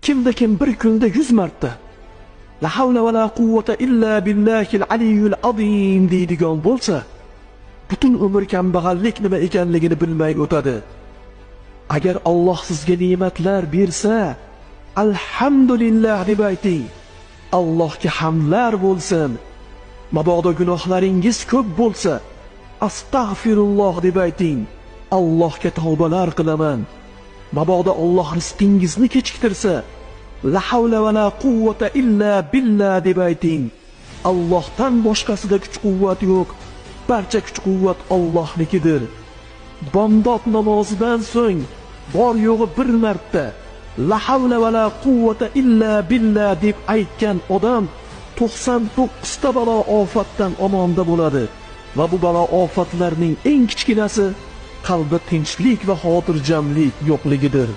Kimda kim bir kunda 100 marta La havla va la quvvata illa billahil aliyyul azim deydigan bo'lsa, butun umr kambag'allik nima ekanligini bilmay o'tadi. Agar Alloh sizga ne'matlar bersa, alhamdulillah deb ayting. Allohga hamdlar bo'lsin. Mabodo gunohlaringiz ko'p bo'lsa, astag'firulloh deb ayting. Allohga tavbalar qilaman. Mabodo Alloh rizqingizni kechiktirsa, la havla va la quvvata illa billah deb ayting. Allohdan boshqasida kuch-quvvat yo'q. Barcha kuch-quvvat Allohnikidir. Bomdod namozidan so'ng bor yo'g'i bir marta la havla va la quvvata illa billah deb aytgan odam 99 ta balo ofatdan omonda bo'ladi va bu balo ofatlarning eng kichkinasi qalbda tinchlik va xotirjamlik yo'qligidir.